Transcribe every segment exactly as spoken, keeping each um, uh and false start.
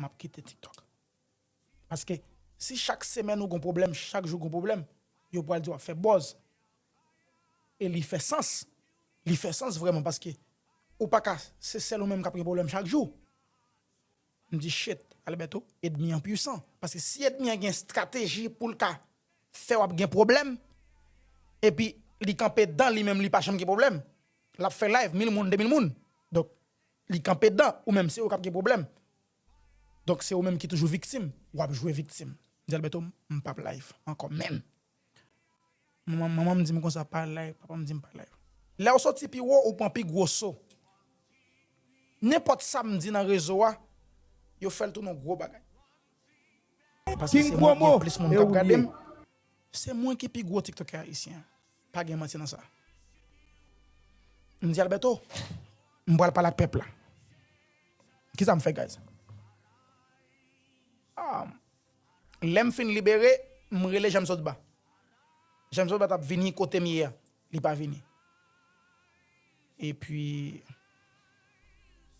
m ap kite TikTok. Paske si chak semèn ou gon pwoblèm, chak jou gon pwoblèm, yo pral di w ap fè buzz. E li fè sans. Li fè sans vrèman paske ou pa ka, se sèl ou menm k ap gen pwoblèm chak jou. M di, shit, Alberto, ènmi an pwisan. Paske si ènmi an gen estrateji pou l ka fè w ap gen pwoblèm, epi li kanpe dan li menm, li pa janm gen pwoblèm. L ap fè live, mil moun, de mil moun. Donk, li kanpe dan, ou menm, se ou k ap gen pwoblèm. Donk, se ou menm ki toujou viktim, w ap jwe viktim. M di, Alberto, m p ap live ankò menm. Manman, manman m di m konsa, pa live, papa m di m pa live. Lè w soti pi wo, ou pran pi gwo so. Nenpòt sa m di nan rezo a, yo fè l tounen yon gwo bagay. Paske se mwen ki gen plis moun k ap gade m. Se mwen ki pi gwo TikTokè ayisyen. Pa gen manti nan sa. M di, Alberto, m pral pale ak pèp la. Kisa m fè, guys? Ah, lè m fin libere, m rele James Otba. James Otba t ap vini kote m ye a. Li pa vini. Epi,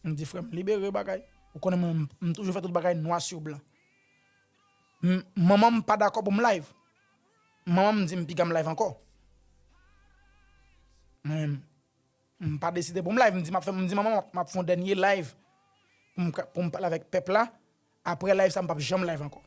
m di, frè m, libere bagay. Ou konnen mwen, m, m toujou fè tout bagay nwa sou blan. M, manman m pa dakò pou m live. Manman m di m piga m live ankò. Mwen, m pa deside pou m live. M di, m ap fè, m di, manman, m ap, m ap fè yon dènye live pou m ka, pou m pale avèk pèp la. Apre live sa, m p ap janm live ankò.